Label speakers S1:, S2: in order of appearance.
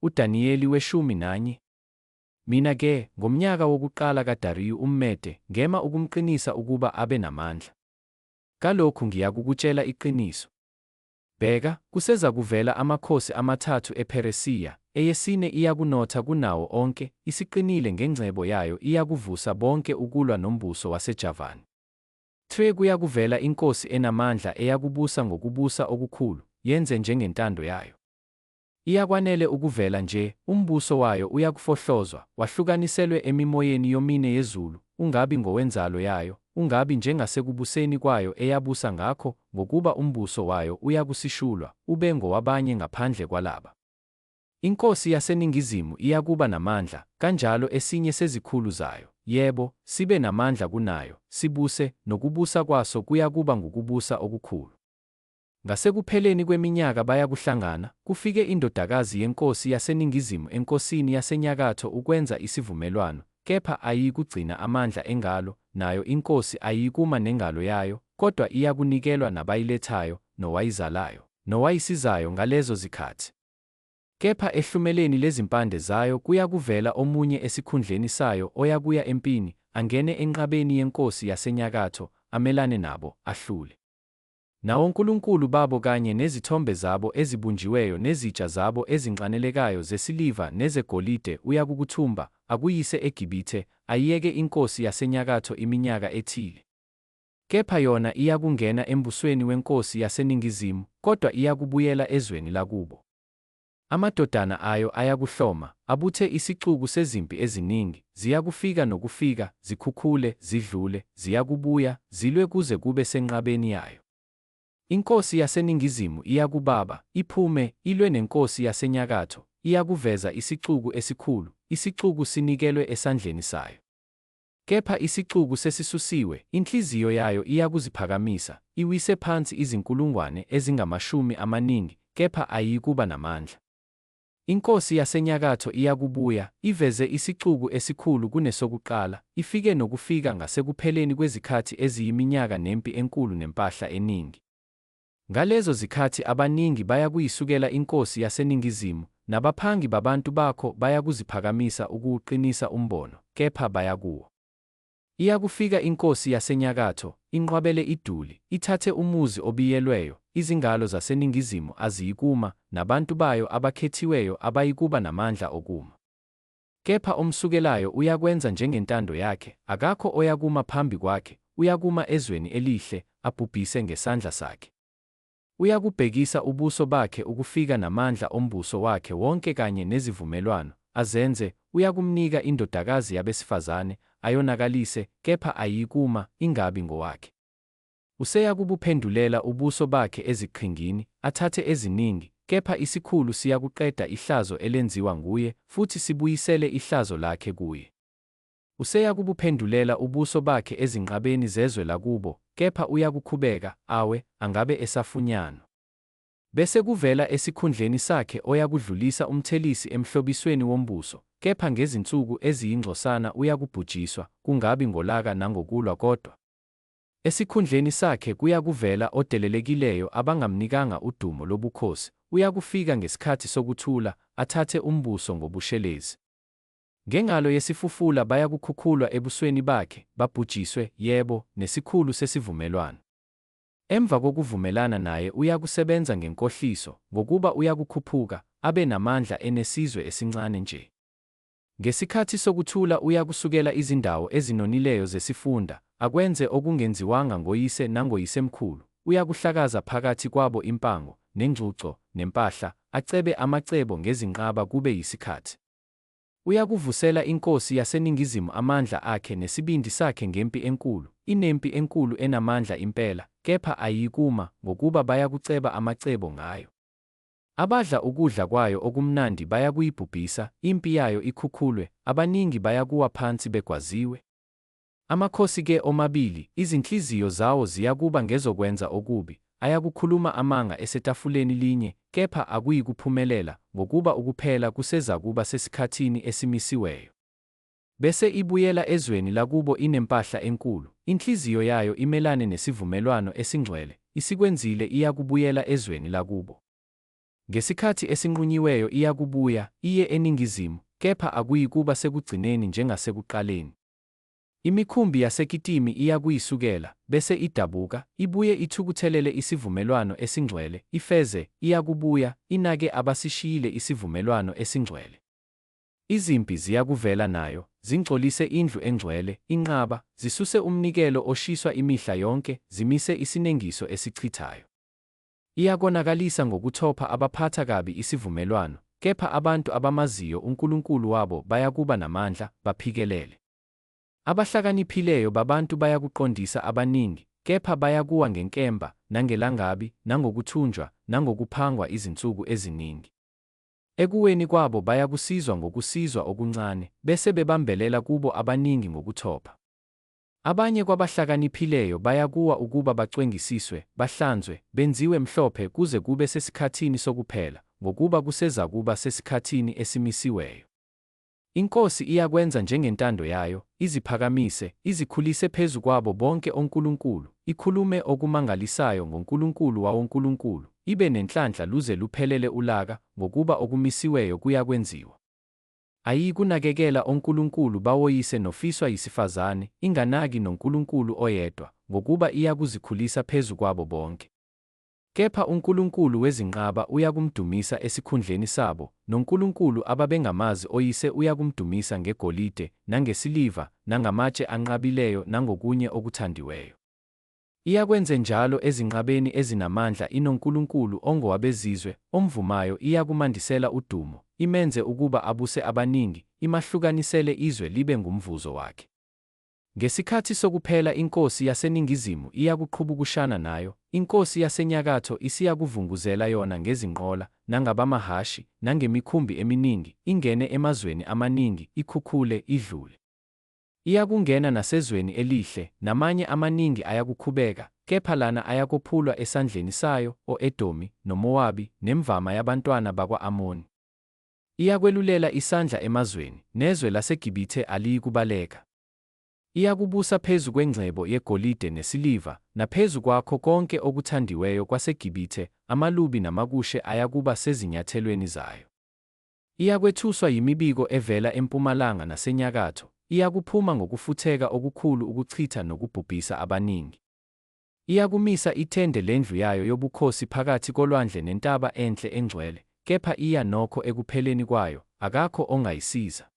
S1: UDaniyeli 11. Mina-ke, ngomnyaka wokuqala kaDariyu umMede, ngema ukumqinisa ukuba abe namandla. Kalokhu ngiyakukutshela iqiniso. Bheka, kusezakuvela amakhosi amathathu ePheresiya, eyesine iyakunotha kunawo onke, isiqinile ngengcebo yayo iyakuvusa bonke ukulwa nombuso waseJavani. 3 kuyakuvela inkosi enamandla eyakubusa ngokubusa okukhulu, yenze njengentando yayo. Iyakwanele ukuvela nje, umbuso wayo uyakufohlozwa, wahlukaniselwe emimoyeni yomine yezulu, ungabi ngowenzalo yayo, ungabi njengasekubuseni kwayo eyabusa ngakho, ngokuba umbuso wayo uyakusishulwa, ube ngowabanye ngaphandle kwalaba. Inkosi yaseningizimu iyakuba namandla, kanjalo esinye sezikhulu zayo, yebo, sibe namandla kunayo, sibuse, nokubusa kwaso kuyakuba ngukubusa okukhulu. Ngasekupheleni kweminyaka bayakuhlangana, kufike indodakazi yenkosi yaseningizimu enkosini yasenyakatho ukwenza isivumelwano, kepha ayiyikugcina amandla engalo, nayo inkosi ayiyikuma nengalo yayo, kodwa iyakunikelwa nabayilethayo, nowayizalayo, nowayisizayo ngalezo zikhathi. Kepha ehlumeleni lezimpande zayo kuyakuvela omunye esikhundleni sayo oyakuya empini, angene enqabeni yenkosi yasenyakatho, amelane nabo, ahlule. Nawonkulunkulu babo kanye nezithombe zabo ezibunjiweyo nezitsha zabo ezinxanelekayo zesiliva nezegolide uyakukuthumba, akuyise eGibithe, ayiyeke inkosi yasenyakatho iminyaka ethile. Kepha yona iyakungena embusweni wenkosi yaseningizimu, kodwa iyakubuyela ezweni lakubo. Amadodana ayo ayakuhloma, abuthe isixuku sezimpi eziningi, ziyakufika nokufika, zikhukhule, zidlule, ziyakubuya, zilwe kuze kube senqabeni yayo. Inkosi yaseningizimu iyakubaba, iphume, ilwe nenkosi yasenyakatho, iyakuveza isixuku esikhulu, isixuku sinikelwe esandleni sayo. Kepha isixuku sesisusiwe, inhliziyo yayo iyakuziphakamisa, iwise phansi izinkulungwane ezingamashumi amaningi, kepha ayiyikuba namandla. Inkosi yasenyakatho iyakubuya, iveze isixuku esikhulu kunesokuqala, ifike nokufika ngasekupheleni kwezikhathi eziyiminyaka nempi enkulu nempahla eningi. Ngalezo zikhathi abaningi bayakuyisukela inkosi yaseningizimu, nabaphangi babantu bakho bayakuziphakamisa ukuwuqinisa umbono, kepha bayakuwa. Iyakufika inkosi yasenyakatho, inqwabele iduli, ithathe umuzi obiyelweyo, izingalo zaseningizimu aziyikuma, nabantu bayo abakhethiweyo abayikuba namandla okuma. Kepha omsukelayo uyakwenza njengentando yakhe, akakho oyakuma phambi kwakhe, uyakuma ezweni elihle, abhubhise ngesandla sakhe. Uyakubhekisa ubuso bakhe ukufika namandla ombuso wakhe wonke kanye nezivumelwano azenze, uyakumnika indodakazi yabesifazane, ayonakalise, kepha ayiyikuma, ingabi ngowakhe. Useyakubuphendulela ubuso bakhe eziqhingini, athathe eziningi, kepha isikhulu siyakuqeda ihlazo elenziwa nguye, futhi sibuyisele ihlazo lakhe kuye. Useyakubuphendulela ubuso bakhe ezinqabeni zezwe lakubo, kepha uyakukhubeka, awe, angabe esafunyanwa. Bese kuvela esikhundleni sakhe oyakudlulisa umthelisi emhlobisweni wombuso, kepha ngezinsuku eziyingcosana uyakubhujiswa, kungabi ngolaka nangokulwa kodwa. Esikhundleni sakhe kuyakuvela odelelekileyo abangamnikanga udumo lobukhosi, uyakufika ngesikhathi sokuthula, athathe umbuso ngobushelezi. Ngengalo yesifufula bayakukhukhulwa ebusweni bakhe, babhujiswe, yebo, nesikhulu sesivumelwano. Emva kokuvumelana naye uyakusebenza ngenkohliso, ngokuba uyakukhuphuka, abe namandla enesizwe esincane nje. Ngesikhathi sokuthula uyakusukela izindawo ezinonileyo zesifunda, akwenze okungenziwanga ngoyise nangoyisemkhulu, uyakuhlakaza phakathi kwabo impango, nengcuco, nempahla, acebe amacebo ngezinqaba kube yisikhathi. Uyakuvusela inkosi yaseningizimu amandla akhe nesibindi sakhe ngempi enkulu, inempi enkulu enamandla impela, kepha ayiyikuma, ngokuba bayakuceba amacebo ngayo. Abadla ukudla kwayo okumnandi bayakuyibhubhisa, impi yayo ikhukhulwe, abaningi bayakuwa phansi begwaziwe. Amakhosi-ke omabili, izinhliziyo zawo ziyakuba ngezokwenza okubi, ayakukhuluma amanga esetafuleni linye, kepha akuyikuphumelela, ngokuba ukuphela kusezakuba sesikhathini esimisiweyo. Bese ibuyela ezweni lakubo inempahla enkulu, inhliziyo yayo imelane nesivumelwano esingcwele, isikwenzile iyakubuyela ezweni lakubo. Ngesikhathi esinqunyiweyo iyakubuya, iye eningizimu, kepha akuyikuba sekugcineni njengasekuqaleni. Imikhumbi yaseKitimi iyakuyisukela, bese idabuka, ibuye ithukuthelele isivumelwano esingcwele, ifeze, iyakubuya, inake abasishiyile isivumelwano esingcwele. Izimpi ziyakuvela nayo, zingcolise indlu engcwele, inqaba, zisuse umnikelo oshiswa imihla yonke, zimise isinengiso esichithayo. Iyakonakalisa ngokuthopha abaphatha kabi isivumelwano, kepha abantu abamaziyo uNkulunkulu wabo bayakuba namandla, baphikelele. Abahlakaniphileyo babantu bayakuqondisa abaningi, kepha bayakuwa ngenkemba, nangelangabi, nangokuthunjwa, nangokuphangwa izinsuku eziningi. Ekuweni kwabo bayakusizwa ngokusizwa okuncane, bese bebambelela kubo abaningi ngokuthopha. Abanye kwabahlakaniphileyo bayakuwa ukuba bacwengisiswe, bahlanzwe, benziwe mhlophe kuze kube sesikhathini sokuphela, ngokuba kusezakuba sesikhathini esimisiweyo. Inkosi iyakwenza njengentando yayo, iziphakamise, izikhulise phezu kwabo bonke onkulunkulu, ikhulume okumangalisayo ngoNkulunkulu wawonkulunkulu, ibe nenhlanhla luze luphelele ulaka, ngokuba okumisiweyo kuyakwenziwa. Ayiyikunakekela onkulunkulu bawoyise nofiswa yisifazane, inganaki nonkulunkulu oyedwa, ngokuba iyakuzikhulisa phezu kwabo bonke. Kepha unkulunkulu wezinqaba uyakumdumisa esikhundleni sabo, nonkulunkulu ababengamazi oyise uyakumdumisa ngegolide, nangesiliva, nangamatshe anqabileyo nangokunye okuthandiweyo. Iyakwenzenjalo ezinqabeni ezinamandla inonkulunkulu ongowabezizwe, omvumayo iyakumandisela udumo, imenze ukuba abuse abaningi, imahlukanisele izwe libe ngumvuzo wakhe. Ngesikhathi sokuphela inkosi yaseningizimu iyakuqhubukushana nayo, inkosi yasenyakatho isiyakuvunguzela yona ngezinqola, nangabamahhashi, nangemikhumbi eminingi, ingene emazweni amaningi, ikhukhule, idlule. Iyakungena nasezweni elihle, namanye amaningi ayakukhubeka, kepha lana ayakophulwa esandleni sayo, o-Edomi, noMowabi, nemvama yabantwana bakwa-Amoni. Iyakwelulela isandla emazweni, nezwe laseGibithe aliyikubaleka. Iyakubusa phezu kwengcebo yegolide nesiliva, naphezu kwakho konke okuthandiweyo kwaseGibithe, amaLubi namaKushe ayakuba sezinyathelweni zayo. Iyakwethuswa yimibiko evela empumalanga nasenyakatho, iyakuphuma ngokufutheka okukhulu ukuchitha nokubhubhisa abaningi. Iyakumisa ithende lendlu yayo yobukhosi phakathi kolwandle nentaba enhle engcwele, kepha iya nokho ekupheleni kwayo, akakho ongayisiza.